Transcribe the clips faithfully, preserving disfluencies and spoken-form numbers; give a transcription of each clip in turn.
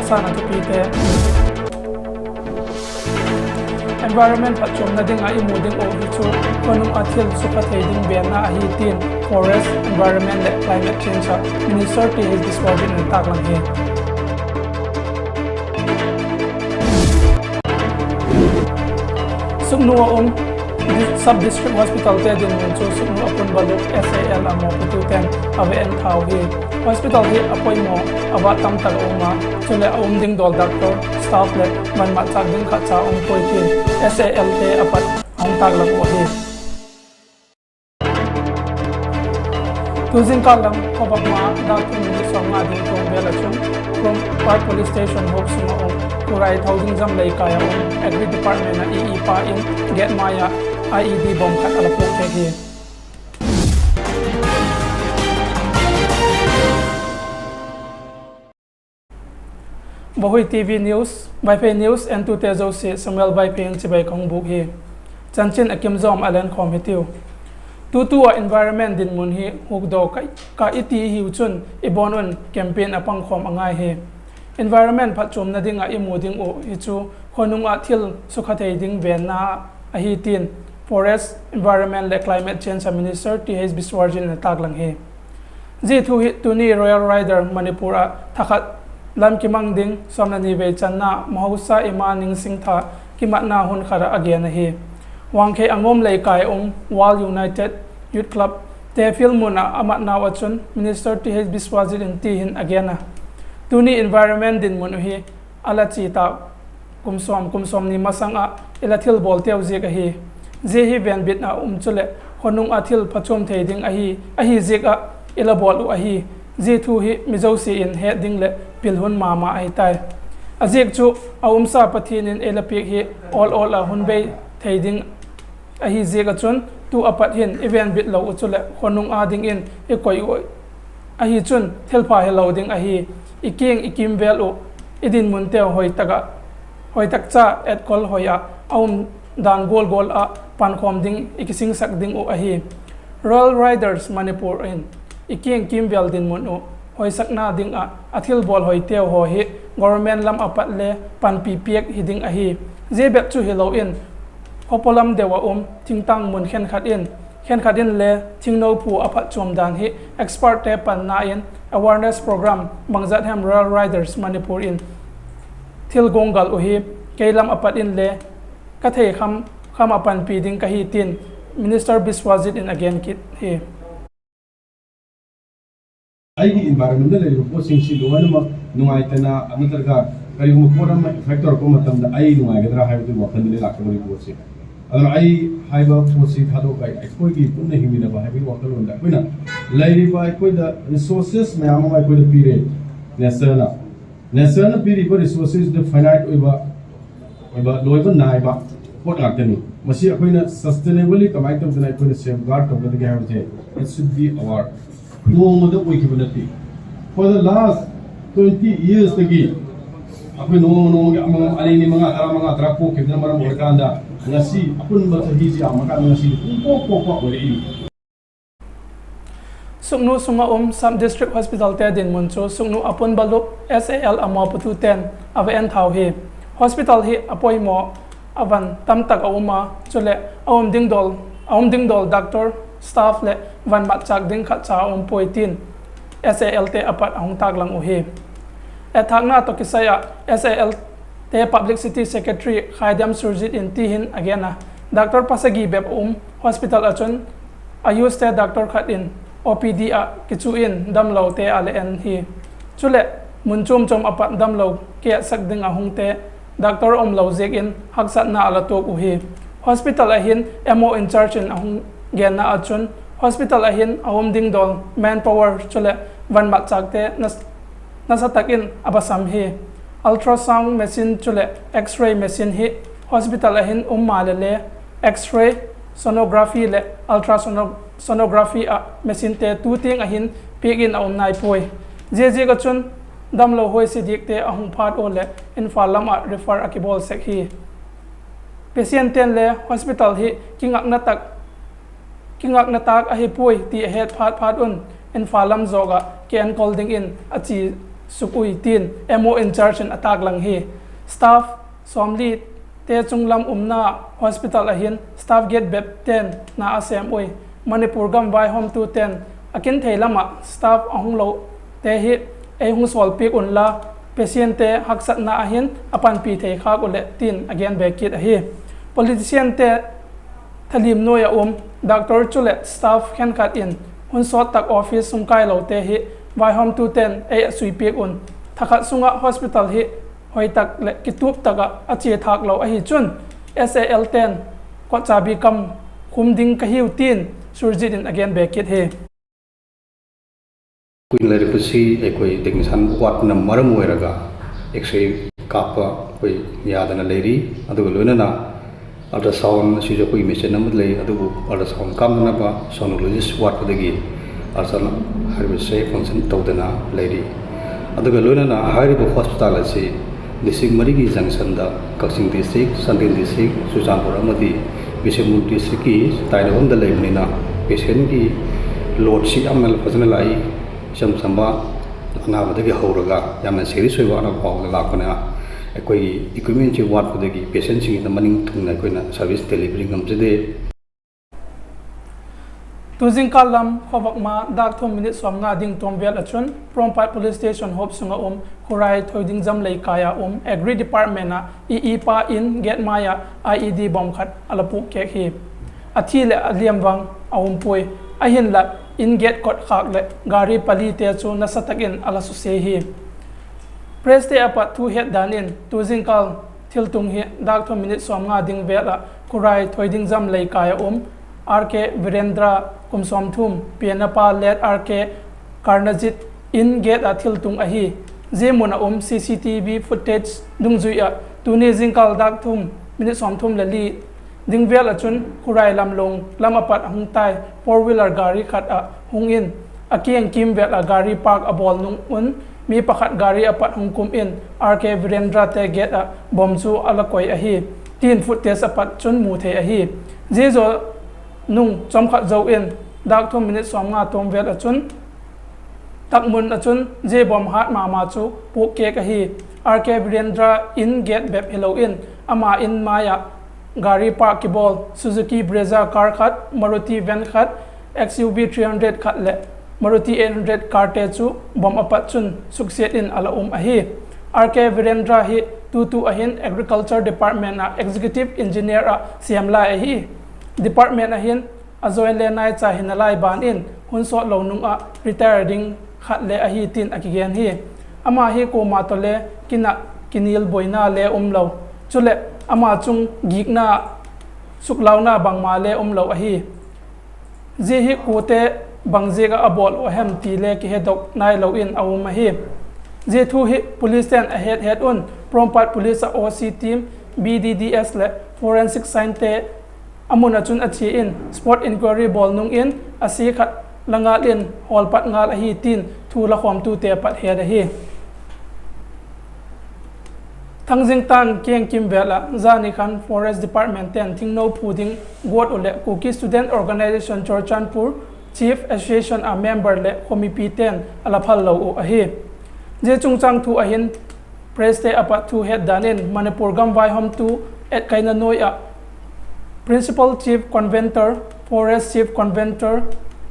Sâng a thupite. Environment phatchuamna ding ah i mu ding uh hi chu khonung ah thil sukha thei ding venna ahi tin Forest, Environment leh Climate Change ah Minister Th. Biswajit in a tâklang hi. Sugnu a um Sub District Hospitalte dinmun chu Sugnu a pun balup S A L a mawputute'n a va en tha uh hi. Hospital hi a poimaw a va tamtak a um a, chuleh a um ding dawl doctor, staff leh van matchâk ding khatcha um puai tin S A L te a pat a hung tâklang uh ahi. Tu zingkal lam khawvak ma dâk thum ni sawmnga ding tuang vel ah chun Crome Park Police Station huap sung ah um Kurai Thaudingjam Leikai ah um Agri Department ah E E pa in gate mai ah I E D bomb khat a la puak kit hi. Vahui T V News, Vaiphei News entute zosia Samuel Vaiphei in chibai ka hung bûk hi. Chanchin a kim zawm a la enkhawm hitiu. Tutu ah environment dinmun hi hukdaw ka, ka i ti hiu chun i bawn un campaign a pangkhawm a ngai hi. Environment phatchuamna ding ah i mu ding uh hi chu khonung ah thil sukha thei ding venna ahi tin Forest, Environment leh Climate Change a Minister Th. Biswajit in a tâklang hi. Zia thu hi tuni Royal Rider Manipur ah thakhat lam kimang ding sawm leh ni vei channa Mahausa Ima Ningsingtha kimatna hun khat ah a gen ahi. Wangkhei Angom Leikai a um World United Youth Clubte field mun ah a matnau ah chun Minister Th. Biswajit in ti hin a gen a: Tuni environment dinmun uh hi a la chia ta kum sawm, kum sawmni masang ah i la thilbawlteu ziak ahi. Zia hi venbit ah um chuleh khonung ah thil phatchuam thei ding ahi, ahi ziak ah i la bawl uh ahi. Zia thu hi mi zosia in het ding leh pil hun ma ma ahi tai. A ziak chu a umsa Pathian in ei la piak hi awl awl ah hun bei thei ding ahi ziak ah chun tu a pat hin i venbit lo uh chuleh khonung â dingin i koi uh ahi chun thilpha helo ding ahi. I kiang i kimvêl uh, i dinmunteu hoi tak ah, hoi tak cha etkol hoi ah a um dan gual gual ah pankhawm ding i kisingsak ding uh ahi. Royal Riders Manipur in i kiang kimvêl dinmun uh hoisakna ding ah a thilbawl hoiteu haw hi government lam a pat le panpi piak hi ding ahi. Zia bep chu hilo in, khawpaw lam deu ah um thingtâng mun khenkhat in, khenkhat inle thingno phu a phatchuam dan hi expertte panna in awareness program bangzat hem Royal Riders Manipur in thil guanggal uh hi kei lam a pat inle ka thei kham kham ah panpi ding ka hi tin Minister Biswajit in a gen kit hi. ꯑꯩꯒꯤ environment-ꯗ ꯂꯩꯔꯤꯕ ꯄꯣꯠꯁꯤꯡꯁꯤ ꯂꯣꯏꯅꯃꯛ ꯅꯨꯡꯉꯥꯏꯇꯅ, ꯅꯠꯇ꯭ꯔꯒ ꯀꯔꯤꯒꯨꯝꯕ ꯄꯣꯠ ꯑꯃ effect ꯇꯧꯔꯛꯄ ꯃꯇꯝꯗ ꯑꯩ ꯅꯨꯡꯉꯥꯏꯒꯗ꯭ꯔꯥ ꯍꯥꯏꯕꯗꯨꯒꯤ ꯋꯥꯈꯜꯗꯅꯤ ꯂꯥꯛꯀꯗꯧꯔꯤꯕ ꯄꯣꯠꯁꯦ꯫ ꯑꯗꯨꯅ ꯑꯩ ꯍꯥꯏꯕ ꯄꯣꯠꯁꯤ ꯊꯥꯗꯣꯛꯑꯒ ꯑꯩꯈꯣꯏꯒꯤ ꯄꯨꯟꯅ ꯍꯤꯡꯃꯤꯟꯅꯕ ꯍꯥꯏꯕꯒꯤ ꯋꯥꯈꯜꯂꯣꯟꯗ ꯑꯩꯈꯣꯏꯅ ꯂꯩꯔꯤꯕ ꯑꯩꯈꯣꯏꯗ resources ꯃꯌꯥꯝ ꯑꯃ ꯑꯩꯈꯣꯏꯗ ꯄꯤꯔꯦ nature-ꯅ꯫ Nature-ꯅ ꯄꯤꯔꯤꯕ resources-ꯗꯨ finite ꯑꯣꯏꯕ, ꯑꯣꯏꯕ, ꯂꯣꯏꯕ ꯅꯥꯏꯕ ꯄꯣꯠ ꯉꯥꯛꯇꯅꯤ꯫ ꯃꯁꯤ ꯑꯩꯈꯣꯏꯅ sustainably ꯀꯃꯥꯏꯅ ꯇꯧꯗꯅ ꯑꯩꯈꯣꯏꯅ safeguard ꯇꯧꯒꯗꯒꯦ ꯍꯥꯏꯕꯁꯦ, it should be our ꯅꯣꯡꯃꯗ ꯑꯣꯏꯈꯤꯕ ꯅꯠꯇꯦ꯫ For the last twenty years-ꯇꯒꯤ ꯑꯩꯈꯣꯏ ꯅꯣꯡꯃ ꯅꯣꯡꯃꯒꯤ ꯑꯃꯃꯝ, ꯑꯅꯤꯅꯤ, ꯃꯉꯥ, ꯇꯔꯥ, ꯃꯉꯥ, ꯇꯔꯥ ꯄꯣꯛꯈꯤꯕꯅ ꯃꯔꯝ ꯑꯣꯏꯔꯀꯥꯟꯗ, ꯉꯁꯤ ꯑꯄꯨꯟꯕ ꯆꯍꯤꯁꯤ ꯌꯥꯝꯃꯀꯥꯟꯗ ꯉꯁꯤꯗꯤ ꯄꯨꯡꯄꯣꯛ ꯄꯣꯛꯄ ꯑꯣꯏꯔꯛꯏ꯫ Sugnu sung ah um Sub District Hospital-te dinmun chu Sugnu a pun balup S A L a mawputute'n a va en thau hi. Hospital hi a poimaw a van tamtak a um a, chuleh a um ding dawl, a um ding dawl doctor, staff leh van matchâk ding khatcha a um puai tin S A L-te a pat a hung tâklang uh hi. Etthâkna tawh kisai ah S A L-te Publicity Secretary Khaidem Surjit in ti hin a gen a: Doctor pasagi bep a um hospital ah chun Ayush-te doctor khat in O P D ah kichu in damlote a la en hi. Chuleh mun chuam chuam a pat damlo kietsak ding a hungte doctor umlo ziak in haksatna a la tuak uh hi. Hospital ah hin M O in charge in a hung genna ah chun hospital ah hin a um ding dawl manpower chuleh van matchâkte nas- nasa tak in a va sam hi. Ultrasound machine chuleh X-ray machine hi hospital ah hin um maleh le X-ray, sonography leh ultrasonography ah machine-te tu tiang ah hin piak in a um nai puai. Ziaziak ah chun damlo huaisia diakte a hung phat ua leh Imphal lam ah refer a kibawl sek hi. Patient-te'n le hospital hi kingakna tak, kingakna tâk ahi puai ti a het phat phat un Imphal lam zawk ah kienkol dingin a chia suk ui tin M O in charge in a tâklang hi. Staff sawmli te chunglam umna hospital ah hin staff gate bep ten na a sêm ui. Manipur gam vaihawmtu ten a kin thei lam ah staff a hung lo te hi ei hung sawlpiak unla, patient te haksatna ah hin a panpi thei khâk uh leh tin a gen be kit ahi. Politician te thalim nuai ah um, doctor chuleh staff khenkhat in hun sawt tak office hung kai lote hi vaihawmtu ten ei a suipiak un. Thakhat sung ah hospital hi hoi tak leh kitup tak ah a chia thâk lo ahi chun, S A L ten kotchabi kam khum ding ka hiu tin Surjit in a gen be kit hi. కుంగిన లేరు కుసి ఎక్కువ టెక్నీషియన్ వాటిన మరము వేరగా ఎక్స్రే కాప పోయి యాదన లేరి. అదుగు లోనన ultrasound సిజో పోయి మెషిన్ నమ్మద్ లే. అదుగు ultrasound కామనబ sonologist వాటిదగి ultrasound హరిబ సే ఫంక్షన్ తౌదన లేరి. ꯑꯗꯨꯒ ꯂꯣꯏꯅꯅ ꯍꯥꯏꯔꯤꯕ ꯍꯣꯁꯄꯤꯇꯥꯜ ꯑꯁꯤ ꯗꯤꯁꯇ꯭ꯔꯤꯛ ꯃꯔꯤꯒꯤ ꯖꯪꯁꯟꯗ, ꯀꯛꯆꯤꯡ ꯗꯤꯁꯇ꯭ꯔꯤꯛ, ꯆꯥꯟꯗꯦꯜ ꯗꯤꯁꯇ꯭ꯔꯤꯛ, ꯆꯨꯔꯆꯥꯟꯄꯨꯔ ꯑꯃꯗꯤ ꯕꯤꯁꯦꯝꯄꯨꯔ ꯗꯤꯁꯇ꯭ꯔꯤꯛꯀꯤ ꯇꯥꯏꯅꯐꯝꯗ ꯂꯩꯕꯅꯤꯅ, ꯄꯦꯁꯦꯟꯒꯤ ꯂꯣꯗꯁꯤ ꯌꯥꯝꯅ ꯐꯖꯅ ꯂꯥꯛꯏ꯫ ꯏꯆꯝ ꯆꯝꯕ ꯑꯅꯥꯕꯗꯒꯤ ꯍꯧꯔꯒ ꯌꯥꯝꯅ ꯁꯦꯔꯤꯌꯁ ꯑꯣꯏꯕ ꯑꯅꯥꯕ ꯐꯥꯎꯕꯗ ꯂꯥꯛꯄꯅ, ꯑꯩꯈꯣꯏꯒꯤ ꯏꯀ꯭ꯋꯤꯞꯃꯦꯟꯁꯤ ꯋꯥꯠꯄꯗꯒꯤ ꯄꯦꯁꯦꯟꯁꯤꯡꯁꯤꯗ ꯃꯅꯤꯡ ꯊꯨꯡꯅ ꯑꯩꯈꯣꯏꯅ ꯁꯔꯚꯤꯁ ꯗꯦꯂꯤꯚꯔꯤ ꯉꯝꯖꯗꯦ꯫ Tuzingkal lam khawvak ma dâk thum minute sawmnga ding tuam vêl ah chun Prompat Police Station huap sung ah um Khurai Thoidingjam Leikai ah um Agri Department ah EE pa in gate mai ah I E D bomb khat a la pûk kêk hi. A thi leh a liam vang a um puai. Ahinla, in gate kot khâk leh gari palite chu nasa tak in a la suse hi. Presste a pat thu het dan in, tuzingkal thiltung hi dâk thum minute sawmnga ding vêl ah Khurai Thoidingjam Leikai ah um R K Virendra, kum sawmthum, pianna pa late R K Karnajit in gate ah thiltung ahi. Zia mun ah um C C T V footage dungzui ah tuni zingkal dâk thum minute sawmthum le li ding vêl ah chun Khurai lam long lam a pat a hung tai four wheeler gari khat ah hung in, a kiang kîmvêl ah gari park a bawl nung un mi pakhat gari a pat hung kum in R K Virendra te gate ah bomb chu a la koi ahi, tin footage a pat chun mu thei ahi. Zia zaw nung chawmkhat zo in dâk thum minute sawmnga tuam vêl ah chun tak mun ah chun zia bomb hât ma ma chu pûk kêk ahi. R K Virendra in gate bep hilo in ama in mai ah gari park kibawl Suzuki Brezza car khat, Maruti van khat, X U V three hundred khat leh Maruti eight hundred carte chu bomb a pat chun suksiat in a la um ahi. R K Virendra hi tutu ah hin Agriculture Department ah Executive Engineer ah sêm lai ahi. Department ah hin a join le naicha hi nalai ban in hun sawt lo nung ah retire ding khat le ahi tin a kigen hi. Ama hi kuama tawh le kin ah kinil buaina le um lo, chuleh ama chung gikna, suklauna bangma le um lo ahi. Zia hi kuate bang ziak ah a bawl uh a hem ti le kihedok nailo in a um ahi. Zia thu hi police te'n a het het un Prompat Police ah O C team, B D D S leh forensic scientte a mun ah chun a chia in spot inquiry bawl nung in a sia khat la ngal in hawlpat ngal ahi tin thu lakhawmtute pat het ahi. Thangjing tan kiang kîmvêl ah zani khan Forest Department te'n thingno phu ding guat uh leh Kuki Student Organisation Churachandpur Chief Association ah member leh khawmipite'n a la phal lo uh ahi. Zia chungchâng thu ah hin presste a pat thu het dan in Manipur gam vaihawmtu etkaina nuai ah Principal Chief Conventor, Forest Chief Conventor,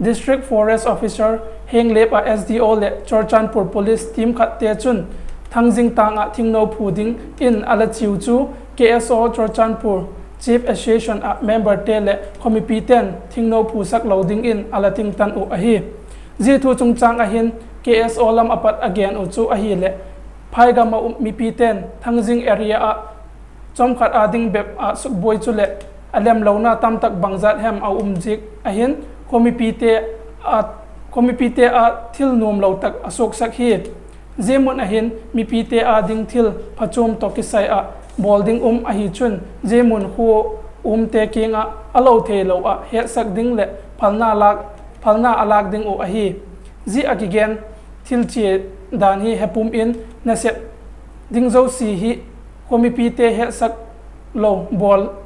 District Forest Officer, Henglep ah S D O leh Churachandpur Police team khatte chun Thangjing tâng ah thingno phu dingin a la chiu chu K S O Churachandpur Chief Association ah memberte leh khawmipite'n thingno phusak lo dingin a la tingtan uh ahi. Zia thu chungchâng ah hin K S O lam a pat a gen uh chu ahileh, phaigam ah um mipite'n Thangjing area ah chawmkhat â ding bep ah sukbuai chuleh a lemlona tamtak bangzat hem a um ziak ahin, khawmipite â thil nuamlo tak a suaksak hi. Zia mun ah hin mipite â ding thil phachuam tawh kisai ah bawl ding um ahi chun, zia mun khua umte kiang ah a lo theilo ah hetsak ding leh phalna a lâk ding uh ahi. Zia ah kigen thil chia dan hi hepum in nasep ding zosia hi khawmipite hetsak lo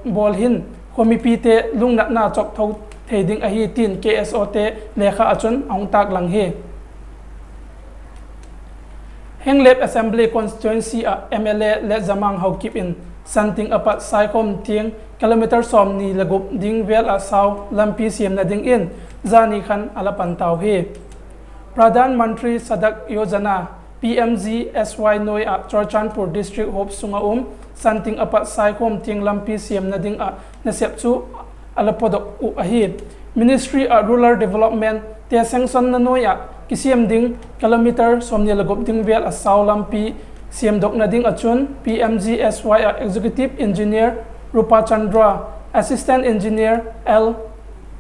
bawl hin khawmipite lungnatna chawktho thei ding ahi tin K S O te lekha ah chun a hung tâklang hi. Henglep Assembly Constituency ah M L A Letzamang Haokip in Santing apat Saikhom tiang kilometre sawmni le gup ding vêl ah sau lampi siamna dingin zani khan a la pan tau hi. Pradhan Mantri Sadak Yojana, P M G S Y nuai ah Churachandpur District huap sung ah um Santing apat Saikhom tiang lampi siamna ding ah nasep chu a la pawdok uh ahi. Ministry ah Rural Development te sanctionna nuai ah kisiam ding kilometre sawmni le gup ding vêl a sau lampi siamdokna ding ah chun P M G S Y ah Executive Engineer Rupa Chandra, Assistant Engineer L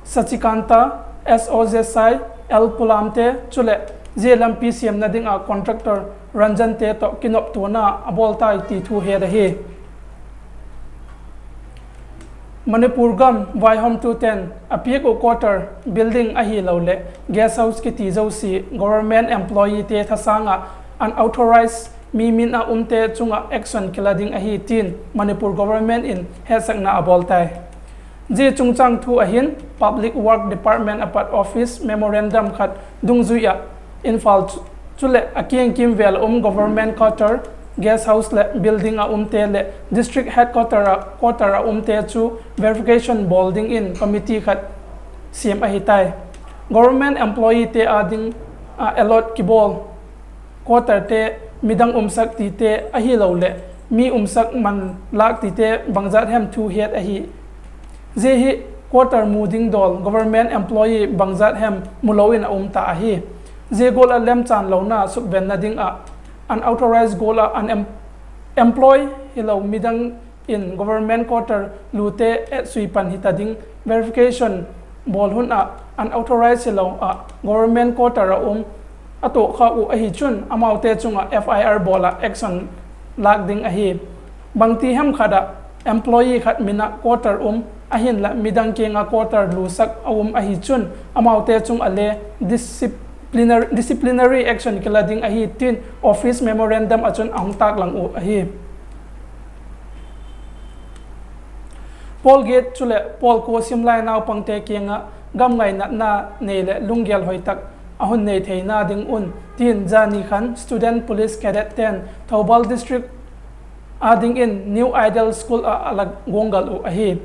Sachikanta, S O Jesai, L Pulamte chuleh zia lampi siamna ding ah contractor Ranjante tawh kinoptuana a bawl tai ti thu het ahi. Manipur gam vaihawmtute'n a piak uh quarter, building ahiloleh guest house kiti zosia government employeete thasâng ah unauthorized mi min ah umte chung ah action kila ding ahi tin Manipur government in hetsakna a bawl tai. Zia chungchâng thu ahin Public Work Department apat office memorandum khat dungzui ah Imphal chuleh a kiang kim vêl ah um government quarter, guest house leh building ah umte leh district headquarter ah quarter ah umte chu verification bawl dingin committee khat siam ahi tai. Government employeete â ding ah allot kibawl quarterte midang umsak tite ahiloleh mi umsak man lâk tite bangzat hem thu het ahi. Zia hi quarter mu ding dawl government employee bangzat hem mulo in a um ta ahi. Zia gual ah lemchan lona sukvenna ding ah unauthorized gual ah unemployed hilo midang in government quarter lute etsui pan hita ding verification bawl hun ah unauthorized hilo ah government quarter ah um a tuak kha uh ahi chun amaute chung ah F I R bawl ah action lâk ding ahi. Bangti hem khat ah employee khat min ah quarter um ahinla midang kiang ah quarter lusak a um ahi chun amaute chung ah le disciplinary, disciplinary action kila ding ahi tin office memorandum ah chun a hung tâklang uh ahi. Pawl giat chuleh pawl kua simlai naupangte kiang ah gam ngainatna nei leh lunggel hoi tak a hun nei theina ding un tin zani khan student police cadet ten Thoubal district â dingin New Ideal School ah a la guanggal uh ahi.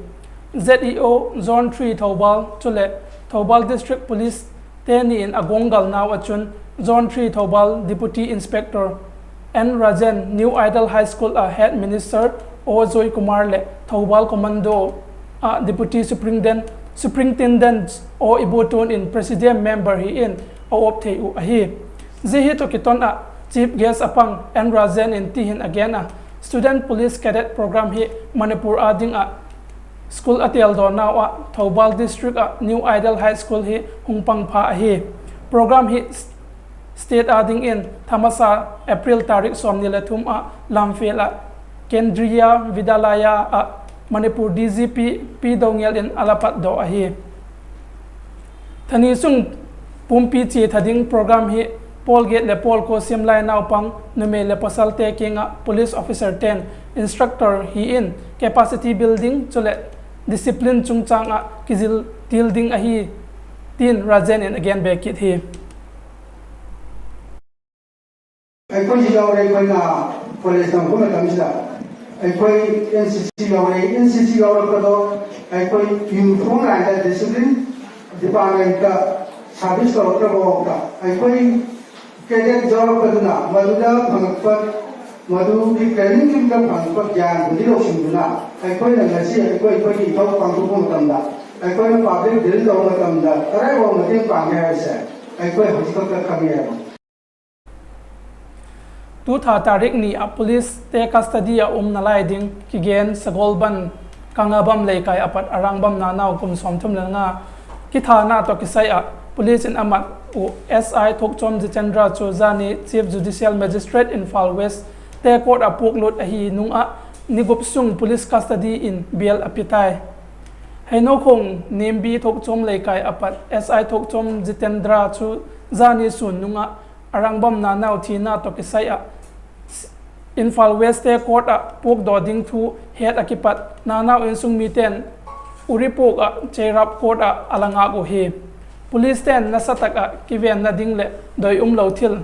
Z E O Zone three Thoubal chuleh Thoubal District Police te ni in a guanggalnau ah chun Zone three Thoubal Deputy Inspector N Rajen, New Ideal High School ah Head Minister O Joykumar leh Thoubal Commando ah Deputy Superintendent, Superintendent O Ibotun in Presidium Member hi in a op thei uh ahi. Zia hi tawh kiton ah Chief Guest a pang N Rajen in ti hin a gen a, Student Police Cadet Program hi Manipur â ding ah school a têldawnau ah Thoubal District ah New Ideal High School hi hung pang pha ahi. Program hi state â dingin thamasa April tarik sawmni le thum ah Lamphel ah Kendriya Vidyalaya ah Manipur D G P P Doungel in a la patdaw ahi. Thani sung pumpi chia tha ding program hi pawl giat leh pawl kua simlai naupang numei leh pasalte kiang ah police officer ten instructor hi in capacity building chuleh discipline chungchâng ah kizil til ding ahi tin Rajen in a gen be kit hi. ไอ้คนที่เราเรียนคนน่ะ คนเลยต้องพูดมาตั้งแต่ ไอ้คน เอ็นซีซี เราเรียน เอ็นซีซี เราก็ต้อง ไอ้คน uniform line และ discipline department ก็ service เราก็บอก ก็ ไอ้คน cadet เราก็ต้องนะ มาดูแล พังเปิด มาดูที่ training ที่ ก็ พังเปิด อย่าง ที่ เรา สิ่ง นั้น ไอ้คน นั้น เสีย ไอ้คน ไอ้คน ที่ เขา ฟัง ทุก คน มาตั้งแต่ ไอ้คน public เดิน เรา มาตั้งแต่ อะไร เรา มา ที่ ฟัง แค่ เสีย ไอ้คน ที่ เขา ก็ ทำ อย่าง Tu tha tarik ni ah police te custody ah um nalai ding kigen Sagolband Kangabam Leikai a pat a rangbam nanau kum sawmthum le nga kithana tawh kisai ah police in a mat uh S I Thokchom Jitendra chu zani Chief Judicial Magistrate Imphal West te court ah puaklut ahi nung ah ni gup sung police custody in bail a pia tai. Heinokhong Nembi Thokchom Leikai a pat S I Thokchom Jitendra chu zani sun nung ah a rangbam nanau thina tawh kisai ah Imphal West te court ah puakdaw ding thu het a kipat nanau insung mite'n Uripok ah Cheirap court ah a la ngak uh hi. Police te'n nasa tak ah kivenna ding leh doi umlo thil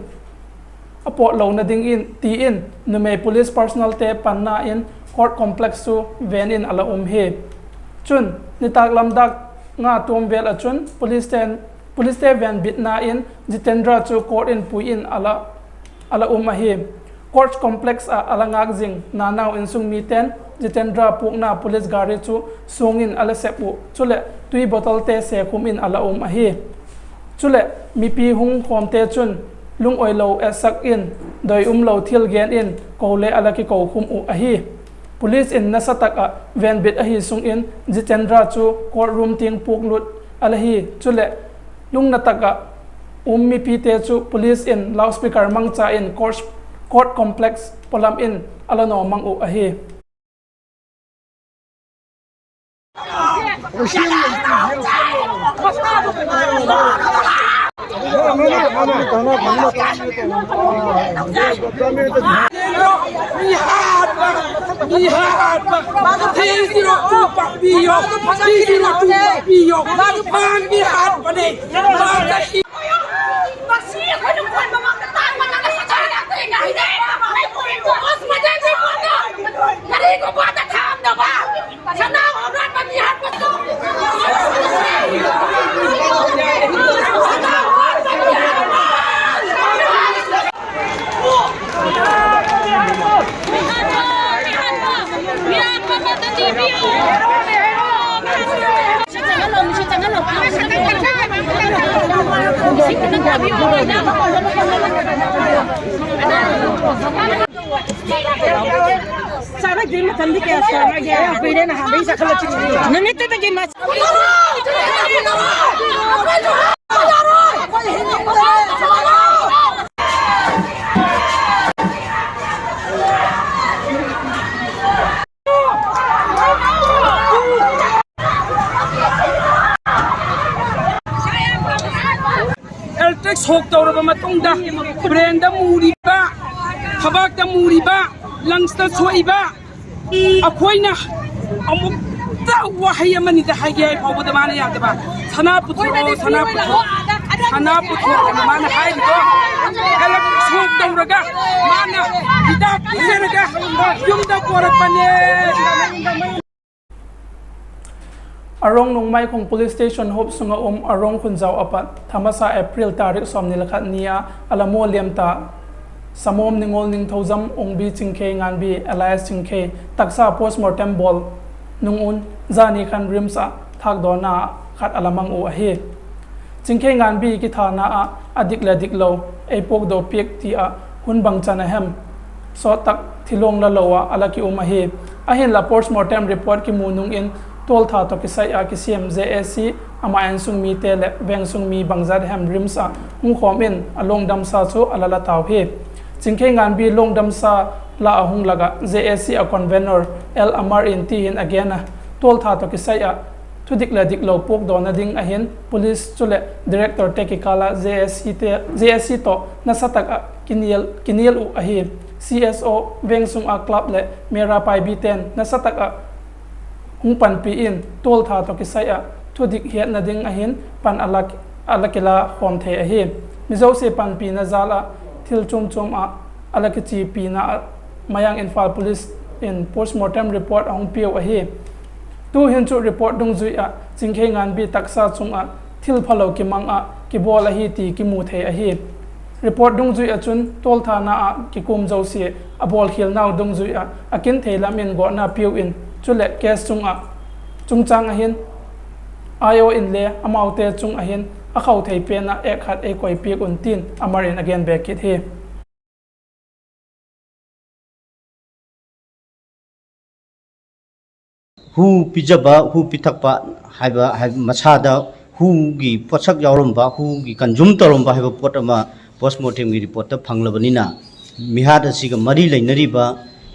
a pawt lona dingin ti in numei police personnel te panna in court complex chu van in a la um hi. Chun nitâk lam dâk nga tuam vêl ah chun police te, police te van bitna in Jitendra chu court in pui in a la, a la um ahi. Court complex ah a la ngâk zing Nanao insung mite'n Jitendra puakna police gari chu suang in a la sep uh, chuleh tui bottle te sekhum in a la um ahi. Chuleh mipi hung khawmte chun lungoilo etsak in, doi umlo thil gen in ko le a la kikokhum uh ahi. Police in nasa tak ah venbit ahi sung in Jitendra chu court room tiang puaklut a la hi. Chuleh lungna tak ah um mipite chu police in loudspeaker mangcha in court, court complex pawlam in a la nawmang uh ahi. Electric shock ꯇꯧꯔꯕ ꯃꯇꯨꯡꯗ brainꯗ ꯃꯨꯔꯤꯕ, ꯊꯕꯥꯛꯇ ꯃꯨꯔꯤꯕ, lungsꯇ ꯁꯣꯛꯏꯕ, ꯑꯩꯈꯣꯏꯅ ꯑꯃꯨꯛꯇ ꯋꯥꯍꯩ ꯑꯃꯅꯤꯗ ꯍꯥꯏꯒꯦ ꯍꯥꯏ ꯐꯥꯎꯕꯗ ꯃꯥꯅ ꯌꯥꯗꯕ꯫ ꯁꯅꯥ ꯄꯨꯊꯣꯛꯑꯣ, ꯁꯅꯥ ꯄꯨꯊꯣꯛꯑꯣ, ꯁꯅꯥ ꯄꯨꯊꯣꯛꯑꯣ ꯍꯥꯏꯅ ꯃꯥꯅ ꯍꯥꯏꯔꯤꯗꯣ꯫ Electric shock ꯇꯧꯔꯒ ꯃꯥꯅ ꯍꯤꯗꯥꯛ ꯄꯤꯖꯔꯒ ꯌꯨꯝꯗ ꯄꯣꯔꯛꯄꯅꯦ꯫ ꯑꯔꯣꯡ ꯅꯣꯡꯃꯥꯏꯈꯣꯡ police station ꯍꯣꯞ ꯁꯨꯡꯉ ꯎꯝ ꯑꯔꯣꯡ ꯈꯨꯟꯖꯥꯎ ꯑꯄꯠ ꯊꯥꯃꯁꯥ April ꯇꯥꯔꯤꯛ ꯁꯣꯝꯅꯤ ꯂꯈꯠ ꯅꯤ ꯑ ꯑꯂꯃꯣ ꯂꯦꯝꯇ ꯁꯃꯣꯝ ꯅꯤꯉꯣꯜ ꯅꯤꯡꯊꯧꯖꯝ ꯑꯣꯡꯕꯤ ꯆꯤꯡꯈꯩ ꯉꯥꯟꯕꯤ alias ꯆꯤꯡꯈꯩ ꯇꯛꯁꯥ post mortem bawl ꯅꯨꯡ ꯎꯟ ꯖꯥꯅꯤ ꯈꯟ RIMS ꯑ ꯊꯥꯛꯗꯣꯛꯅ ꯈꯠ ꯑꯂꯃꯪ ꯎ ꯑꯍꯤ꯫ ꯆꯤꯡꯈꯩ ꯉꯥꯟꯕꯤ ꯀꯤꯊꯥꯅ ꯑ ꯑꯗꯤꯛ ꯂꯗꯤꯛ ꯂꯧ ꯑꯩ ꯄꯣꯛꯗꯣ ꯄꯤꯛ ꯇꯤ ꯑ ꯍꯨꯟ ꯕꯪ ꯆꯅ ꯍꯦꯝ ꯁꯣꯠ ꯇꯛ ꯊꯤꯂꯣꯡ ꯂ ꯂꯧ ꯑ ꯑꯂ ꯀꯤ ꯎꯝ ꯑꯍꯤ꯫ ꯑꯍꯤꯟ ꯂ post mortem report ꯀꯤ ꯃꯨ ꯅꯨꯡ ꯏꯟ ꯇꯣꯜ ꯊꯥ ꯇꯣ ꯀꯤꯁꯥꯏ ꯑ ꯀꯤꯁꯤꯝ JAC ꯑꯃ ꯑꯦꯟ ꯁꯨꯡ ꯃꯤ ꯇꯦ ꯂꯦ ꯕꯦꯡ ꯁꯨꯡ ꯃꯤ ꯕꯪꯖꯥꯠ ꯍꯦꯝ RIMS ꯑ ꯍꯨꯡ ꯈꯣꯝ ꯏꯟ ꯑ ꯂꯣꯡ ꯗꯝꯁꯥ ꯆꯨ ꯑꯂ ꯂ ꯇꯥꯎ ꯍꯤ꯫ ꯆꯤꯡꯈꯩ ꯉꯥꯟꯕꯤ ꯂꯣꯡ ꯗꯝꯁꯥ ꯂ ꯑ ꯍꯨꯡ ꯂꯒ JAC ꯑ convenor ꯑꯦꯜ ꯑꯃꯔ ꯏꯟ ꯇꯤ ꯍꯤꯟ ꯑ ꯒꯦꯟ ꯑ ꯇꯣꯜ ꯊꯥ ꯇꯣ ꯀꯤꯁꯥꯏ ꯑ ꯊꯨꯗꯤꯛ ꯂꯗꯤꯛ ꯂꯧ ꯄꯣꯛꯗꯣꯅ ꯗꯤꯡ ꯑꯍꯤꯟ police ꯆꯨ ꯂꯦ director ꯇꯦ ꯀꯤ ꯀꯥ ꯂ JAC ꯇꯦ, JAC ꯇꯣ ꯅꯁꯥ ꯇꯛ ꯑ ꯀꯤꯅꯤꯜ, ꯀꯤꯅꯤꯜ ꯎ ꯑꯍꯤ꯫ CSO ꯕꯦꯡ ꯁꯨꯡ ꯑ club ꯂꯦ ꯃꯦꯔꯥ ꯄꯥꯏꯕꯤ ꯇꯦꯟ ꯅꯁꯥ ꯇꯛ ꯑ ꯍꯨꯡ ꯄꯟꯄꯤ ꯏꯟ ꯇꯣꯜ ꯊꯥ ꯇꯣ ꯀꯤꯁꯥꯏ ꯑ ꯊꯨꯗꯤꯛ ꯍꯦꯠꯅ ꯗꯤꯡ ꯑꯍꯤꯟ ꯄꯟ ꯑꯂ, ꯑꯂ ꯀꯤꯂ ꯍꯣꯝ ꯊꯦ ꯑꯍꯤ꯫ ꯃꯤꯖꯧꯁꯦ ꯄꯟꯄꯤꯅ ꯖꯥꯜ ꯑ ꯊꯤꯜ ꯆꯨꯝ ꯆꯨꯝ ꯑ ꯑꯂ ꯀꯤꯆꯤ ꯄꯤꯅ ꯑ ꯃꯌꯥꯡ ꯏꯝꯐꯥꯜ police ꯏꯟ post mortem report ꯑ ꯍꯨꯡ ꯄꯤꯎ ꯑꯍꯤ꯫ ꯇꯨ ꯍꯤꯟ ꯆꯨ report ꯗꯨꯡ ꯖꯨꯏ ꯑ ꯆꯤꯡꯈꯩ ꯉꯥꯟꯕꯤ ꯇꯛꯁꯥ ꯆꯨꯡ ꯑ ꯊꯤꯜ ꯐꯂꯧ ꯀꯤꯃꯪ ꯑ ꯀꯤꯕꯣꯜ ꯑꯍꯤ ꯇꯤ ꯀꯤꯃꯨ ꯊꯦ ꯑꯍꯤ꯫ Report ꯗꯨꯡ ꯖꯨꯏ ꯑ ꯆꯨꯟ ꯇꯣꯜ ꯊꯥꯅ ꯑ ꯀꯤꯀꯨꯝ ꯖꯧꯁꯤ ꯑ ꯕꯣꯜ ꯈꯤꯜ ꯅꯥꯎ ꯗꯨꯡ ꯖꯨꯏ ꯑ ꯑ ꯀꯤꯟ ꯊꯦ ꯂꯝ ꯏꯟ ꯒꯣꯠꯅ ꯄꯤꯎ ꯏꯟ ꯆꯨ ꯂꯦ case ꯆꯨꯡ ꯑ ꯆꯨꯡ ꯆꯥꯡ ꯑꯍꯤꯟ IO ꯏꯟ ꯂꯦ ꯑꯃꯥꯎ ꯇꯦ ꯆꯨꯡ ꯑꯍꯤꯟ ꯑ ꯈꯧ ꯊꯦ ꯄꯦꯟ ꯑ ꯑꯦꯛ ꯈꯠ ꯑꯦ ꯀꯣꯏ ꯄꯤꯛ ꯎꯟ ꯇꯤꯟ ꯑꯃꯔ ꯏꯟ ꯑ ꯒꯦꯟ ꯕꯦꯛ ꯀꯤꯠ ꯍꯤ꯫ ꯍꯨ ꯄꯤꯖꯕ, ꯍꯨ ꯄꯤꯊꯛꯄ ꯍꯥꯏꯕ, ꯍꯥꯏꯕ ꯃꯁꯥꯗ ꯍꯨꯒꯤ ꯄꯣꯠꯁꯛ ꯌꯥꯎꯔꯝꯕ, ꯍꯨꯒꯤ consume ꯇꯧꯔꯝꯕ ꯍꯥꯏꯕ ꯄꯣꯠ ꯑꯃ post mortemꯒꯤ reportꯇ ꯐꯪꯂꯕꯅꯤꯅ, ꯃꯤꯍꯥꯠ ꯑꯁꯤꯒ ꯃꯔꯤ ꯂꯩꯅꯔꯤꯕ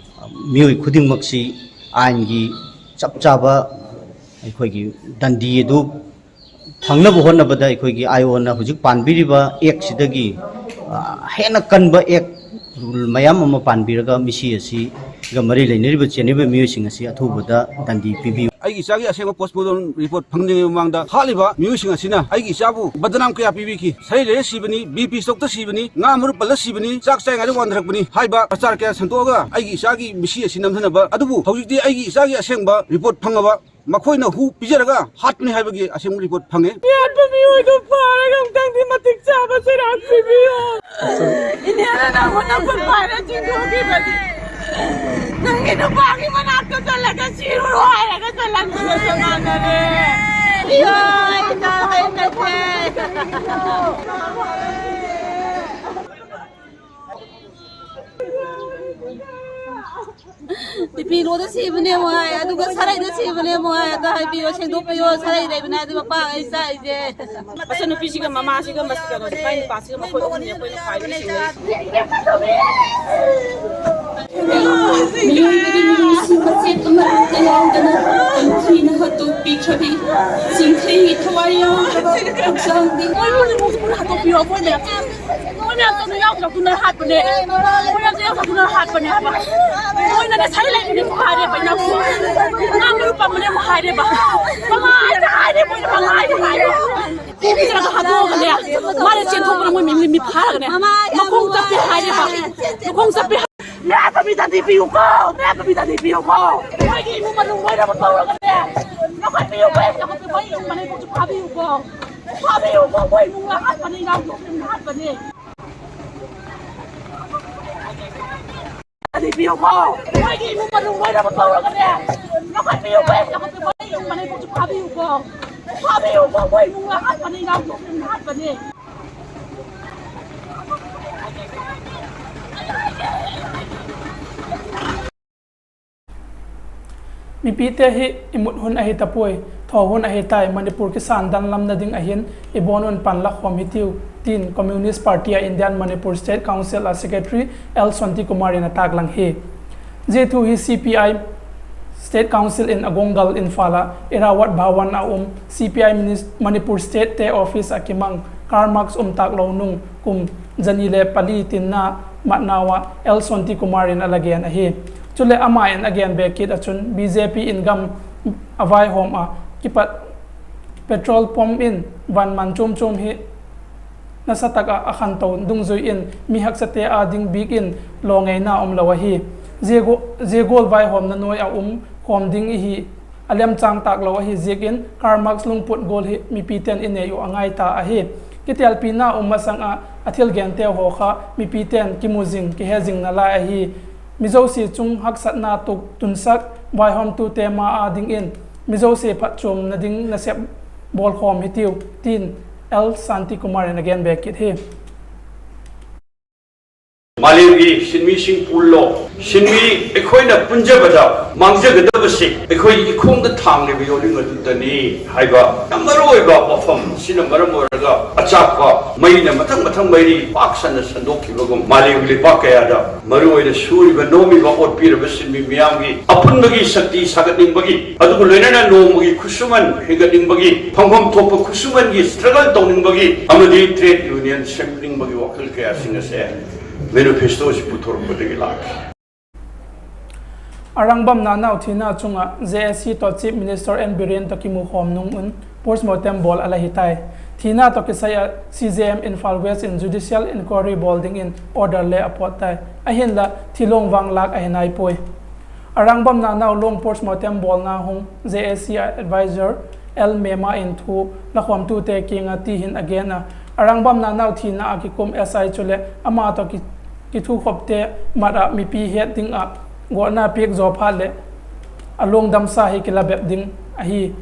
ꯃꯤꯑꯣꯏ ꯈꯨꯗꯤꯡꯃꯛꯁꯤ ꯑꯥꯏꯟꯒꯤ ꯆꯞ ꯆꯥꯕ ꯑꯩꯈꯣꯏꯒꯤ ꯗꯟꯗꯤ ꯑꯗꯨ ꯐꯪꯅꯕ ꯍꯣꯠꯅꯕꯗ ꯑꯩꯈꯣꯏꯒꯤ IOꯅ ꯍꯧꯖꯤꯛ ꯄꯥꯟꯕꯤꯔꯤꯕ actꯁꯤꯗꯒꯤ, ꯑ, ꯍꯦꯟꯅ ꯀꯟꯕ act, rule ꯃꯌꯥꯝ ꯑꯃ ꯄꯥꯟꯕꯤꯔꯒ ꯃꯤꯁꯤ ꯑꯁꯤ ꯒ ꯃꯔꯤ ꯂꯩꯅꯔꯤꯕ ꯆꯦꯟꯅꯔꯤꯕ ꯃꯤꯑꯣꯏꯁꯤꯡ ꯑꯁꯤ ꯑꯊꯨꯕꯗ ꯗꯟꯗꯤ ꯄꯤꯕꯤꯌꯨ꯫ ꯑꯩꯒꯤ ꯏꯆꯥꯒꯤ ꯑꯁꯦꯡꯕ postmortem report ꯐꯪꯗ꯭ꯔꯤꯉꯩ ꯃꯃꯥꯡꯗ ꯍꯥꯠꯂꯤꯕ ꯃꯤꯑꯣꯏꯁꯤꯡ ꯑꯁꯤꯅ ꯑꯩꯒꯤ ꯏꯆꯥꯕꯨ ꯕꯗꯅꯥꯝ ꯀꯌꯥ ꯄꯤꯕꯤꯈꯤ꯫ ꯁꯔꯩ ꯂꯩꯔ ꯁꯤꯕꯅꯤ, BP strokeꯇ ꯁꯤꯕꯅꯤ, ꯉꯥ ꯃꯔꯨ ꯄꯜꯂ ꯁꯤꯕꯅꯤ, ꯆꯥꯛ ꯆꯥꯔꯤꯉꯩꯗ ꯋꯥꯟꯊꯔꯛꯄꯅꯤ ꯍꯥꯏꯕ ꯄ꯭ꯔꯆꯥꯔ ꯀꯌꯥ ꯁꯟꯗꯣꯛꯑꯒ ꯑꯩꯒꯤ ꯏꯆꯥꯒꯤ ꯃꯤꯁꯤ ꯑꯁꯤ ꯅꯝꯊꯅꯕ꯫ ꯑꯗꯨꯕꯨ ꯍꯧꯖꯤꯛꯇꯤ ꯑꯩꯒꯤ ꯏꯆꯥꯒꯤ ꯑꯁꯦꯡꯕ report ꯐꯪꯉꯕ꯫ ꯃꯈꯣꯏꯅ ꯍꯨ ꯄꯤꯖꯔꯒ ꯍꯥꯠꯄꯅꯤ ꯍꯥꯏꯕꯒꯤ ꯑꯁꯦꯡꯕ report ꯐꯪꯉꯦ꯫ ꯃꯤꯑꯣꯏꯕ ꯐꯥꯔꯒ ꯑꯃꯨꯛꯇꯪꯗꯤ ꯃꯇꯤꯛ ꯆꯥꯕ ꯆꯩꯔꯥꯛ ꯄꯤꯕꯤꯌꯨ꯫ ꯏꯅꯦꯅ ꯅꯪꯕꯨ ꯅꯈꯨꯠ ꯄꯥꯏꯔ ꯆꯤꯡꯊꯣꯛꯈꯤꯕꯅꯤ꯫ ꯅꯪꯒꯤ ꯅꯨꯄꯥꯒꯤ ꯃꯅꯥꯛꯇ ꯆꯠꯂꯒ ꯁꯤꯔꯨꯔꯣ ꯍꯥꯏꯔꯒ ꯆꯠꯂꯝꯕꯒ ꯆꯞ ꯃꯥꯟꯅꯔꯦ꯫ ꯏꯌꯣꯏ, ꯏꯆꯥ ꯂꯩꯇꯦ꯫ ꯕꯤꯄꯤ ꯂꯣꯗ ꯁꯤꯕꯅꯦ ꯑꯃꯨꯛ ꯍꯥꯏ, ꯑꯗꯨꯒ ꯁꯔꯩꯗ ꯁꯤꯕꯅꯦ ꯑꯃꯨꯛ ꯍꯥꯏ꯫ ꯑꯗꯣ ꯍꯥꯏꯕꯤꯌꯣ, ꯁꯦꯡꯗꯣꯛꯄꯤꯌꯣ, ꯁꯔꯩ ꯂꯩꯕꯅꯦ ꯍꯥꯏꯗꯤ ꯃꯄꯥ ꯑꯩ ꯆꯥꯛꯏꯁꯦ꯫ ꯃꯆꯟꯅꯨꯄꯤꯁꯤꯒ ꯃꯃꯥꯁꯤꯒ ꯃꯁꯤ ꯀꯩꯅꯣꯁꯦ, ꯃꯥꯏ ꯅꯨꯄꯥꯁꯤꯒ ꯃꯈꯣꯏ ꯑꯍꯨꯝꯅꯤ ꯑꯩꯈꯣꯏꯅ ꯈ꯭ꯋꯥꯏꯗꯒꯤ ꯁꯤꯡꯅꯔꯤꯁꯦ꯫ ꯃꯤꯑꯣꯏꯕꯒꯤ ꯃꯤꯅꯨꯡꯁꯤ ꯃꯆꯦꯠ ꯑꯃꯠꯇ ꯌꯥꯎꯗꯅ ꯇꯝꯊꯤꯅ ꯍꯥꯠꯇꯣꯛꯄꯤꯈ꯭ꯔꯕꯤ ꯆꯤꯡꯈꯩꯒꯤ ꯊꯋꯥꯏ ꯌꯥꯎꯗ꯭ꯔꯕ ꯍꯛꯆꯥꯡꯗꯤ꯫ ꯃꯣꯏꯕꯨ ꯍꯥꯠꯇꯣꯛꯄꯤꯌꯣ, ꯃꯣꯏ ꯃꯌꯥꯝ꯫ ꯃꯣꯏ ꯃꯌꯥꯝ ꯆꯠꯅ ꯌꯥꯎꯗ꯭ꯔꯛꯇꯨꯅ ꯍꯥꯠꯄꯅꯦ꯫ ꯃꯣꯏ ꯃꯌꯥꯝ ꯆꯠꯅ ꯌꯥꯎꯗ꯭ꯔꯛꯇꯨꯅ ꯍꯥꯠꯄꯅꯦ ꯍꯥꯏꯕ꯫ ꯃꯣꯏꯅ ꯉꯁꯥꯏ ꯂꯩꯕꯅꯦ ꯍꯥꯏꯔꯦꯕ, ꯏꯅꯥꯎꯁꯨ꯫ ꯉꯥ ꯃꯔꯨ ꯄꯝꯕꯅꯦ ꯑꯃꯨꯛ ꯍꯥꯏꯔꯦꯕ꯫ ꯄꯪꯍꯥꯏꯗ ꯍꯥꯏꯔꯦ, ꯃꯣꯏꯅ ꯄꯪꯍꯥꯏꯗ ꯍꯥꯏꯔꯦ꯫ ꯄꯨꯕꯤꯔꯒ ꯍꯥꯠꯇꯣꯛꯑꯒꯅꯦ꯫ ꯃꯥꯅ ꯆꯦꯟꯊꯣꯛꯄꯗ ꯃꯣꯏ ꯃꯤ, ꯃꯤ ꯐꯥꯔꯒꯅꯦ꯫ ꯃꯈꯣꯡ ꯆꯞꯄꯦ ꯍꯥꯏꯔꯦꯕ꯫ ꯃꯈꯣꯡ ꯆꯞꯄꯦ꯫ ꯃꯤꯔꯥꯠꯄ ꯃꯤꯗ ꯄꯤꯕꯤꯌꯨꯀꯣ꯫ ꯃꯤꯔꯥꯠꯄ ꯃꯤꯗ ꯄꯤꯕꯤꯌꯨꯀꯣ꯫ ꯃꯣꯏꯒꯤ ꯏꯃꯨꯡ ꯃꯅꯨꯡ ꯂꯣꯏꯅꯃꯛ ꯇꯧꯔꯒꯅꯦ꯫ ꯂꯧꯈꯠꯄꯤꯌꯨꯀꯣ꯫ ꯂꯧꯈꯠꯄꯤꯌꯨꯀꯣ꯫ ꯃꯣꯏ ꯏꯃꯨꯡ ꯂꯥꯛꯍꯠꯄꯅꯦ, ꯏꯅꯥꯎꯁꯨ ꯂꯥꯛꯍꯠꯄꯅꯦ꯫ ꯄꯤꯌꯨꯀꯣ꯫ ꯃꯣꯏꯒꯤ ꯏꯃꯨꯡ ꯃꯅꯨꯡ ꯂꯣꯏꯅꯃꯛ ꯇꯧꯔꯒꯅꯦ꯫ ꯂꯧꯈꯠꯄꯤꯌꯨꯀꯣ꯫ ꯂꯧꯈꯠꯄꯤꯌꯨꯀꯣ꯫ ꯃꯣꯏ ꯏꯃꯨꯡ ꯃꯅꯨꯡ ꯐꯥꯕꯤꯌꯨꯀꯣ꯫ ꯐꯥꯕꯤꯌꯨꯀꯣ꯫ ꯃꯣꯏ ꯏꯃꯨꯡ ꯂꯥꯛꯍꯠꯄꯅꯦ, ꯏꯅꯥꯎꯁꯨ ꯂꯥꯛꯍꯠꯄꯅꯦ꯫ Mipite hi i mut hun ahi ta puai, thaw hun ahi tai, Manipur kisân dan lamna ding ahin, i bawn un pan la khawm hi tiu, tin Communist Party a Indian Manipur State Council a Secretary L Santi Kumar in a tâklang hi. Zia thu hi C P I State Council in a guanggal Imphal ah Irawat Bhawan a um C P I Minis-, Manipur State te office ah kimang Karl Marx um tâk lo nung kum zani le pali tinna matnau ah L Santi Kumar in a la gen ahi. Chuleh ama in a gen bêk kit ah chun B J P in gam a vaihawm ah kipat petrol pump in van man chuam chuam hi nasa tak ah a khanto dungzui in mi haksate â ding bik in lawmngeina um lo ahi. Zia gu-, zia gual vaihawmna nuai ah um khawm ding i hi a lemchâng tâk lo ahi ziak in Karl Marx lungput gual hi mipite'n i nei uh a ngai ta ahi. Kitelpina um masang ah a thil gente haw kha mipite'n kimu zing, kihe zingna lai ahi. Mi zosia chung haksatna tuk tunsak vaihawmtute ma â dingin mi zosia phatchuamna ding nasep bawlkhawm hi tiu, tin L Santi Kumar in a gen bêk kit hi. मालेमगꯤ ꯁꯤꯟꯃꯤꯁꯤꯡ ꯄꯨꯜꯂꯣ꯫ ꯁꯤꯟꯃꯤ ꯑꯩꯈꯣꯏꯅ ꯄꯨꯟꯖꯕꯗ ꯃꯥꯡꯖꯒꯗꯕꯁꯤ ꯑꯩꯈꯣꯏ ꯏꯈꯣꯡꯗ ꯊꯥꯡꯂꯤꯕ ꯌꯣꯠꯂꯤ ꯃꯗꯨꯇꯅꯤ ꯍꯥꯏꯕ ꯌꯥꯝ ꯃꯔꯨꯑꯣꯏꯕ ꯋꯥꯐꯝ ꯑꯁꯤꯅ ꯃꯔꯝ ꯑꯣꯏꯔꯒ ꯑꯆꯥꯛꯄ ꯃꯩꯅ ꯃꯊꯪ ꯃꯊꯪ ꯃꯩꯔꯤ ꯄꯥꯛ ꯁꯟꯅ ꯁꯟꯗꯣꯛꯈꯤꯕꯒꯨꯝ ꯃꯥꯂꯦꯝꯒꯤ ꯂꯩꯄꯥꯛ ꯀꯌꯥꯗ ꯃꯔꯨꯑꯣꯏꯅ ꯁꯨꯔꯤꯕ, ꯅꯣꯝꯃꯤꯕ, ꯑꯣꯠꯄꯤꯔꯕ ꯁꯤꯟꯃꯤ ꯃꯤꯌꯥꯝꯒꯤ ꯑꯄꯨꯟꯕꯒꯤ ꯁꯛꯇꯤ ꯁꯥꯒꯠꯅꯤꯡꯕꯒꯤ, ꯑꯗꯨꯒ ꯂꯣꯏꯅꯅ ꯅꯣꯡꯃꯒꯤ ꯈꯨꯠꯁꯨꯃꯟ ꯍꯦꯟꯒꯠꯅꯤꯡꯕꯒꯤ, ꯐꯪꯐꯝ ꯊꯣꯛꯄ ꯈꯨꯠꯁꯨꯃꯟꯒꯤ struggle ꯇꯧꯅꯤꯡꯕꯒꯤ ꯑꯃꯗꯤ trade union ꯁꯦꯝꯅꯤꯡꯕꯒꯤ ꯋꯥꯈꯜ ꯀꯌꯥꯁꯤꯡ ꯑꯁꯦ manifesto ꯑꯁꯤ ꯄꯨꯊꯣꯔꯛꯄꯗꯒꯤ ꯂꯥꯛꯈꯤ꯫ ꯑꯔꯥꯡꯕꯝ ꯅꯥꯅꯥꯎ ꯊꯤꯅ ꯆꯨꯡꯉ J A C to Chief Minister N Biren ꯇꯣ ꯀꯤꯃꯨ ꯈꯣꯝ ꯅꯨꯡ ꯎꯟ post mortem ꯕꯣꯜ ꯑꯂ ꯍꯤꯇꯥꯏ꯫ ꯊꯤꯅ ꯇꯣ ꯀꯤꯁꯥꯏ ꯑ C J M Imphal West in judicial inquiry ball ꯗꯤꯡ in order ꯂꯦ ꯑꯄꯣꯠ ꯇꯥꯏ꯫ ꯑꯍꯤꯟꯂ ꯊꯤꯂꯣꯡ ꯋꯥꯡ ꯂꯥꯛ ꯑꯍꯤꯅꯥꯏ ꯄꯣꯏ꯫ ꯑꯔꯥꯡꯕꯝ ꯅꯥꯅꯥꯎ ꯂꯣꯡ post mortem ꯕꯣꯜꯅ ꯍꯨꯡ J A C advisor L Mema in thu ꯂꯈꯣꯝ ꯇꯨꯇꯦ ꯀꯤꯡ ꯑ ꯇꯤ ꯍꯤꯟ ꯑꯒꯦꯟ ꯑ ꯑꯔꯥꯡꯕꯝ ꯅꯥꯅꯥꯎ ꯊꯤꯅ ꯑ ꯀꯤꯀꯨꯝ S I ꯆꯨꯂꯦ ꯑꯃ ꯇꯣ ꯀꯤ ꯀꯤꯊꯨꯈꯣꯞꯇꯦ ꯃꯔꯥ ꯃꯤꯄꯤ ꯍꯦꯠ ꯗꯤꯡ ꯑ ꯒꯣꯠꯅ ꯄꯤꯛ ꯖꯣ ꯐꯥꯠꯂꯦ ꯑꯂꯣꯡ ꯗꯝꯁꯥ ꯍꯤ ꯀꯤꯂꯥ ꯕꯦꯞ ꯗꯤꯡ ꯑꯍꯤ꯫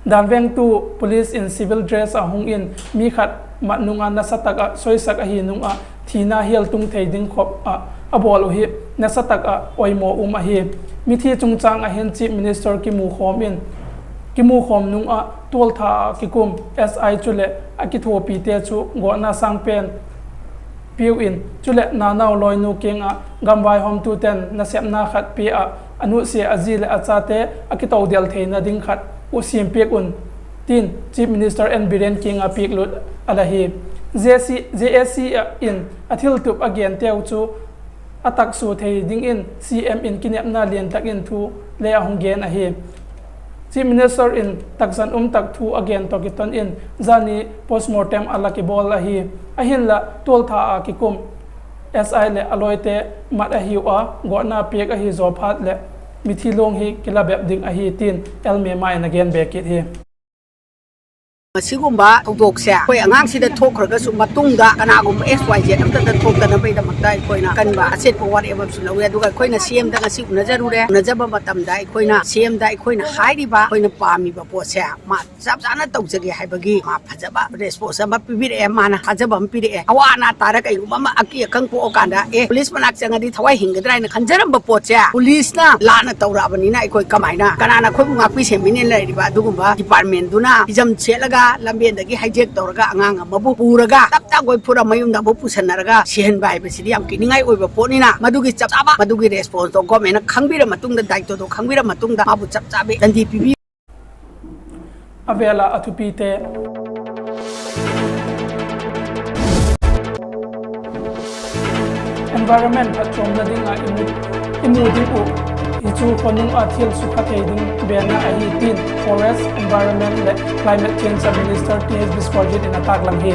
ꯗꯥꯟꯚꯦꯡ to police in civil dress ꯑ ꯍꯨꯡ in ꯃꯤ ꯈꯠ ꯃꯠ ꯅꯨꯡ ꯑ ꯅꯁꯥ ꯇꯛ ꯑ ꯁꯣꯏꯁꯛ ꯑꯍꯤ ꯅꯨꯡ ꯑ ꯊꯤꯅ ꯍꯦꯜ ꯇꯨꯡ ꯊꯩ ꯗꯤꯡ ꯈꯣꯞ ꯑ ꯑꯕꯣꯜ ꯎꯍꯤ ꯅꯁꯥ ꯇꯛ ꯑ ꯑꯣꯏꯃꯣ ꯎꯝ ꯑꯍꯤ꯫ ꯃꯤꯊꯤ ꯆꯨꯡꯆꯥꯡ ꯑꯍꯤꯟ Chief Minister ꯀꯤꯃꯨ ꯈꯣꯝ in ꯀꯤꯃꯨ ꯈꯣꯝ ꯅꯨꯡ ꯑ ꯇꯣꯜ ꯊꯥ ꯑ ꯀꯤꯀꯨꯝ S I ꯆꯨꯂꯦ ꯑ ꯀꯤꯊꯣꯄꯤꯇꯦ ꯆꯨ ꯒꯣꯠꯅ ꯁꯥꯡꯄꯦꯟ ꯄꯤꯎ in, ꯆꯨꯂꯦ ꯅꯥꯅꯥꯎ ꯂꯣꯏꯅꯨ ꯀꯦꯡ ꯑ ꯒꯝꯚꯥꯏ ꯍꯣꯝ ꯇꯨꯇꯦꯟ ꯅꯁꯦꯞꯅ ꯈꯠ ꯄꯤ ꯑ, ꯑꯅꯨꯁꯤ ꯑꯖꯤ ꯂꯦ ꯑꯆꯥꯇꯦ ꯑꯀꯤꯇꯧꯗꯦꯜ ꯊꯦꯡꯅ ꯗꯤꯡ ꯈꯠ ꯎꯁꯤꯝ ꯄꯤꯛ ꯎꯟ, ꯇꯤꯟ Chief Minister N Biren ꯀꯦꯡ ꯑ ꯄꯤꯛ ꯂꯨꯠ ꯑꯂ ꯍꯤ꯫ J C, J A C in ꯑꯊꯤꯜ ꯇꯨꯞ ꯑꯒꯦꯟ ꯇꯦꯎ ꯆꯨ a taksua thei dingin C M in kinepna lian tak in thu le a hung gen ahi. Chief Minister in takzan um tak thu a gen tawh kiton in zani postmortem a la kibawl ahi. Ahinla tualtha a kikum S I leh a lawite mat ahiu a, gawtna piak ahi zaw phat leh mithi luang hi kila bep ding ahi tin L M M I in a gen be kit hi. ꯑꯁꯤꯒꯨꯝꯕ ꯊꯧꯗꯣꯛꯁꯦ ꯑꯩꯈꯣꯏ ꯑꯉꯥꯡꯁꯤꯗ ꯊꯣꯛꯈ꯭ꯔꯒꯁꯨ ꯃꯇꯨꯡꯗ ꯀꯅꯥꯒꯨꯝꯕ X Y Z ꯑꯝꯇꯗ ꯊꯣꯛꯇꯅꯕꯒꯤꯗꯃꯛꯇ ꯑꯩꯈꯣꯏꯅ ꯑꯀꯟꯕ ꯑꯆꯦꯠꯄ ꯋꯥꯔꯦꯞ ꯑꯃꯁꯨ ꯂꯧꯋꯦ꯫ ꯑꯗꯨꯒ ꯑꯩꯈꯣꯏꯅ C M ꯗ ꯉꯁꯤ ꯎꯅꯖꯔꯨꯔꯦ꯫ ꯎꯅꯖꯕ ꯃꯇꯝꯗ ꯑꯩꯈꯣꯏꯅ C M ꯗ ꯑꯩꯈꯣꯏꯅ ꯍꯥꯏꯔꯤꯕ, ꯑꯩꯈꯣꯏꯅ ꯄꯥꯝꯃꯤꯕ ꯄꯣꯠꯁꯦ ꯃꯥ ꯆꯞ ꯆꯥꯅ ꯇꯧꯖꯒꯦ ꯍꯥꯏꯕꯒꯤ ꯃꯥ ꯐꯖꯕ response ꯑꯃ ꯄꯤꯕꯤꯔꯛꯑꯦ꯫ ꯃꯥꯅ ꯊꯥꯖꯕ ꯑꯃ ꯄꯤꯔꯛꯑꯦ꯫ ꯑꯋꯥ ꯑꯅꯥ ꯇꯥꯔ ꯀꯩꯒꯨꯝꯕ ꯑꯃ ꯑꯀꯤ ꯑꯈꯪ ꯄꯣꯛꯑꯀꯥꯟꯗ, ꯑꯦ, police ꯃꯅꯥꯛ ꯆꯪꯉꯗꯤ ꯊꯋꯥꯏ ꯍꯤꯡꯒꯗ꯭ꯔꯥ ꯍꯥꯏꯅ ꯈꯟꯖꯔꯝꯕ ꯄꯣꯠꯁꯦ, police ꯅ ꯂꯥꯟꯅ ꯇꯧꯔꯛꯑꯕꯅꯤꯅ ꯑꯩꯈꯣꯏ ꯀꯃꯥꯏꯅ, ꯀꯅꯥꯅ ꯑꯩꯈꯣꯏꯕꯨ ꯉꯥꯛꯄꯤ ꯁꯦꯟꯕꯤꯅꯤ? ꯂꯩꯔꯤꯕ ꯑꯗꯨꯒꯨꯝꯕ department ꯗꯨꯅ ꯐꯤꯖꯝ ꯁꯦꯠꯂꯒ ꯂꯝꯕꯦꯟꯗꯒꯤ hijack ꯇꯧꯔꯒ ꯑꯉꯥꯡ ꯑꯃꯕꯨ ꯄꯨꯔꯒ ꯇꯞ ꯇꯥ ꯒꯣꯏꯐꯨꯔ ꯃꯌꯨꯝꯗ ꯑꯃꯨꯛ ꯄꯨꯁꯟꯅꯔꯒ ꯁꯤꯍꯟꯕ ꯍꯥꯏꯕꯁꯤꯗꯤ ꯌꯥꯝ ꯀꯤꯅꯤꯡꯉꯥꯏ ꯑꯣꯏꯕ ꯄꯣꯠꯅꯤꯅ, ꯃꯗꯨꯒꯤ ꯆꯞ ꯆꯥꯕ, ꯃꯗꯨꯒꯤ response ꯗꯣ government ꯅ ꯈꯪꯕꯤꯔ ꯃꯇꯨꯡꯗ, ꯗꯥꯏꯇꯣꯗꯣ ꯈꯪꯕꯤꯔ ꯃꯇꯨꯡꯗ ꯃꯥꯕꯨ ꯆꯞ ꯆꯥꯕꯤ ꯗꯟꯗꯤ ꯄꯤꯕꯤꯌꯨ꯫ ꯑꯕꯦꯂꯥ ꯑꯊꯨꯄꯤꯇꯦ꯫ Environment phatchuamna ding ah i mu, i mu ding uh, hi chu khonung ah thil sukha thei ding bena ahi tin Forest, Environment leh Climate Change a Minister T H Biswajit in a taklang hi.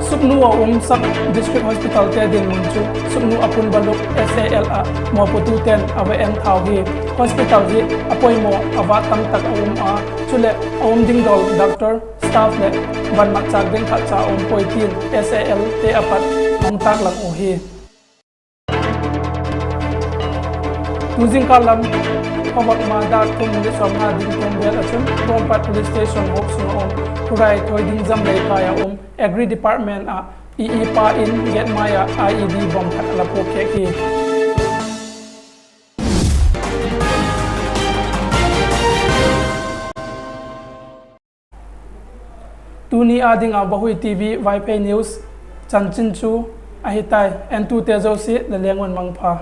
Sugnu a um Sub District Hospitalte dinmun chu Sugnu Apunbaluk S A L ah mawputute'n a va en thau hi. Hospital hi a poimaw a vât tam tak a um a, chuleh a um ding dawl doctor, staff leh van matchâk ding khatcha a um puai tin S A L te a pat hung taklang uh hi. Tu zingkal lam, Phabakma dâk thum ni sawmnga ding tuam vêl ah chun Tuampat Police Station huap sung a um, Khurai Thoiding Zam Leikai a um Agri Department ah i, i pa in gate mai ah I E D bomb khat a la puakkhêk hi. Tuni â ding ah Vahui T V Vaiphei News chanchin chu ahi tai. Entute zosia le leng un mangpha.